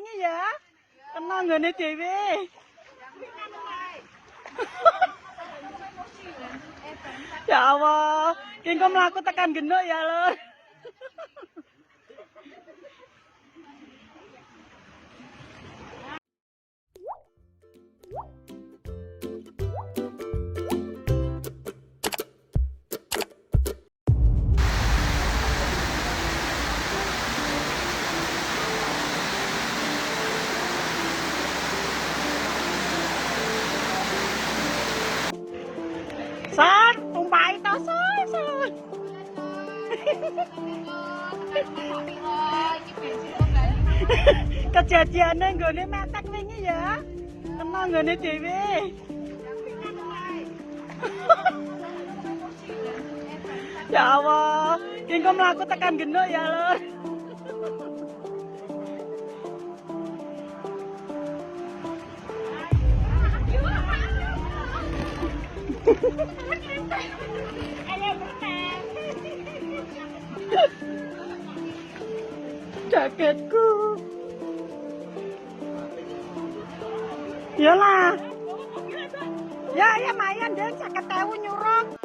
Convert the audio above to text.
wingi ya. Kena nggone dhewe. Ya Allah, ki engko mlaku tekan Genuk ya, Lur. San, tumpahi to, San, San. Kejadiane nggone metek wingi ya. Kena nggone dhewe. Ya Allah, ki engko mlaku tekan Genuk ya, Lur. Jaketku. Yalah. Ya, ya mayan deh, 50.000 nyurung.